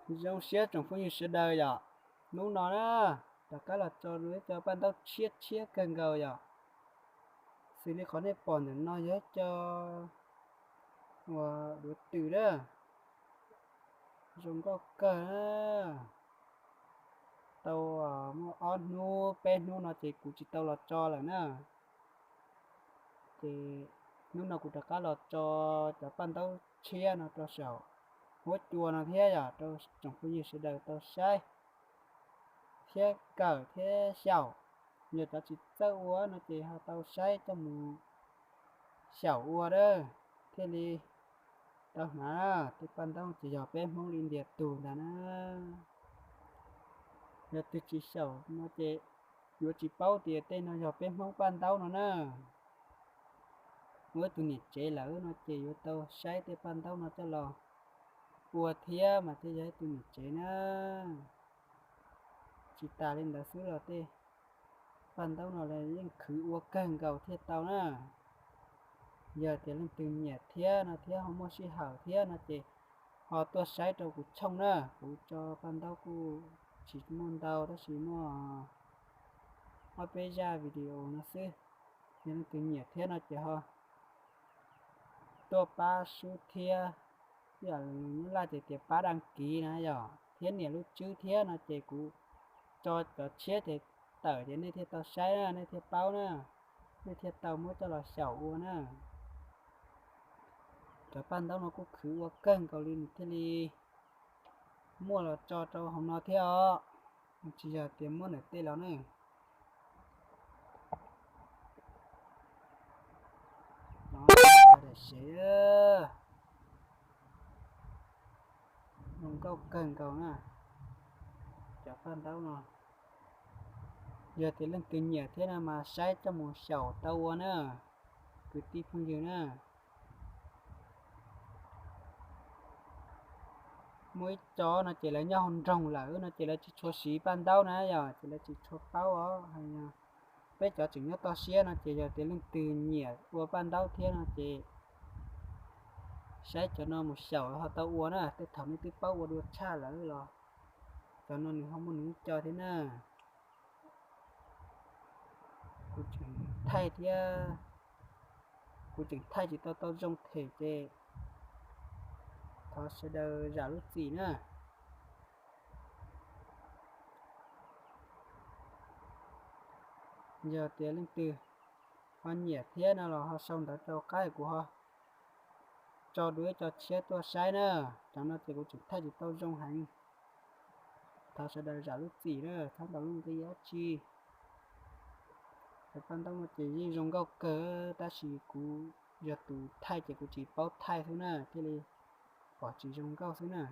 Zoo siab tsoom phooj ywg sawv daws yom, hnub no na, rov qab los tso ib co paj ntaub tshiab tshiab kawg nkaus yom. Xws li qhov nej pom ntawm no yog ib co uas duav twm na, zoo nkauj kawg na. Tau muaj ob hnub peb hnub no ces kuv tsis tau los tso lawm na. Ces hnub no kuv rov qab los tso cov paj ntaub tshiab no rau saum huab cua no thiab yom, rau tsoom phooj ywg sawv daws tau saib thiab kawm thiab xyaum. Yog cov tsis txawj ua no ces ho tau saib coj mus xyaum ua a, thiaj li tau hnav. Tej paj ntaub ces yog peb Hmoob li ntiag tug ntag na. Yog twg tsis xyaum no ces yuav tsis paub tias tej no yog peb Hmoob paj ntaub no na. Ua ib tug niam tsev lawm no ces yuav tau saib tej paj ntaub no coj los ua thiab mas thiaj yog ib tug niam tsev na. Tsis tas li ntawd xwb los tej paj ntaub no los yeej khwv ua kawg nkaus thiaj tau na. Yog tias leej twg nyiam thiab no thiab ho muaj sij hawm thiab no ces ho tuaj saib rau kuv channel na. Kuv tso paj ntaub kuj tsis muaj ntau tab sis muaj ob peb zaj video no xwb. Yog leej twg nyiam thiab no ces ho tuaj pab sub thiab, ib yam li Nyab Laj ces tias pab đăng ký na yom, thiab nias lub tswb thiab no ces kuv tso cov tshiab ces tawm ces nej thiaj tau saib na, nej thiaj paub na, nej thiaj tau muab coj los xyaum ua na. Cov paj ntaub no kuj khwv ua kawg nkaus li nws thiaj li muaj los tso rau hauv no thiab os, tsis yog tias muab ntawm tej los na. Daim sev zoo nkauj kawg nkaus na. Cov paj ntaub no yog tias leej twg nyiam thiab no mas saib coj mus xyaum tau ua na, kwv tij phooj ywg na. Muaj ib co no ces lawv nyob hauv nroog lawm no ces lawv tsis tshua siv paj ntaub na yom, ces lawv tsis tshua paub os. Peb cov tseem nyob toj siab no ces yog tias leej twg nyiam ua paj ntaub thiab no ces saib cov no mus xyaum ho tau ua na, tej thaum nej twb paub ua dua tshaj lawm los cov no nws ho muaj nws lub co thiab na. Kuv tseem thaij thiab, kuv tseem thaij tsis tau tau zoo them ces thov sawv daws zam lub txim na. Yog tias leej twg ho nyiam thiab no los ho sau ntawv rau qab kuv ho tso dua ib co tshiab tuaj saib na. Cov no ces kuv tseem thaij tsis tau zoo heev, thov sawv daws zam lub txim na, txhob ntaus lub nqi dab tsi. Cov paj ntaub no ces yeej zoo nkauj kawg tab sis kuv yog tus thaij ces kuv tsis paub thaij xwb na thiaj li pom tsis zoo nkauj xwb na.